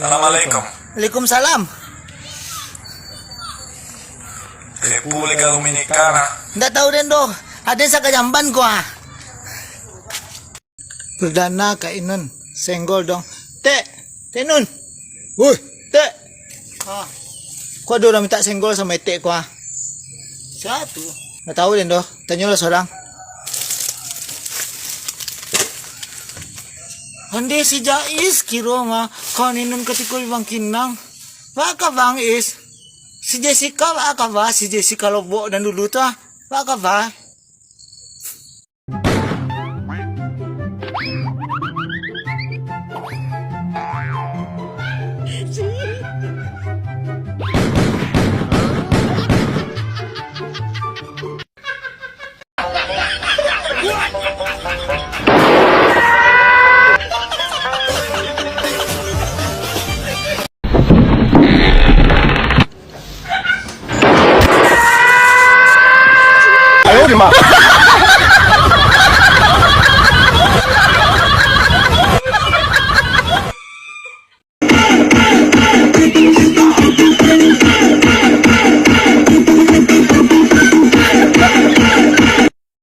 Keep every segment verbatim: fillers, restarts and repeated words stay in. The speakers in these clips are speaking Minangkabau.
Assalamualaikum. Waalaikumsalam. Republik Dominikana. Ndak tahu den doh. Aden sa ka jamban ko ah. Perdana Kak Inun, senggol dong. Tek, Tek Nun. Woi, Tek. Ah. Ko ado urang mintak senggol samo etek ko ah. Sia tu? Ndak tahu den doh. Tanyolah sorang. Ande si Jais kiro mah, kawan Inun katiko di Bangkinang. Baa kaba, Is? Si Jessica baa kaba? Si Jessica Lombok nan dulu tu ah. Baa kaba?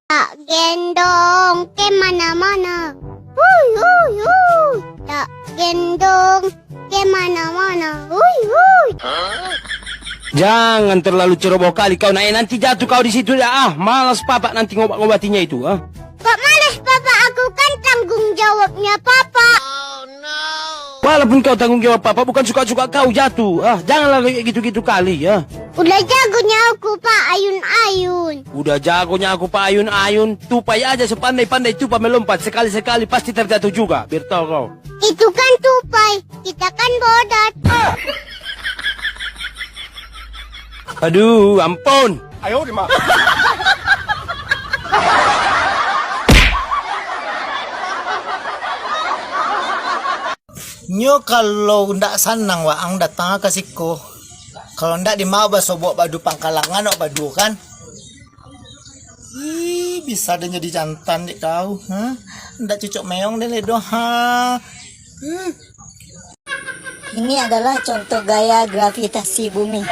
Tak gendong ke mana-mana. Hui, hui, hui. Tak gendong ke mana-mana. Hui, hui. Jangan terlalu ceroboh kali kau, nak, eh, nanti jatuh kau di situ, dah. Ah, malas Papak nanti ngobak-ngobatinyo itu, ah. Kok malas Papak, aku kan tanggung jawabnya Papak. Walaupun kau tanggung jawab Papak, bukan suka-suka kau jatuh, ah. Janganlah kayak gitu-gitu kali, ah. Udah jagonyo aku, Pak, ayun-ayun. Udah jagonyo aku, Pak, ayun-ayun. Tupai aja sepandai-pandai tupai melompat, sekali-sekali pasti terjatuh juga, biar tahu kau. Itu kan tupai, kita kan bodat. Aduh, ampun. Nyo kalau ndak sanang waang datang ka siko. Kalau ndak di ma basobok badu pangkalangan awak badu kan. Ih, bisa den jadi jantan dek kau, ha? Ndak cocok meong den lai doh, ha? Hmm. Ini adalah contoh gaya gravitasi bumi.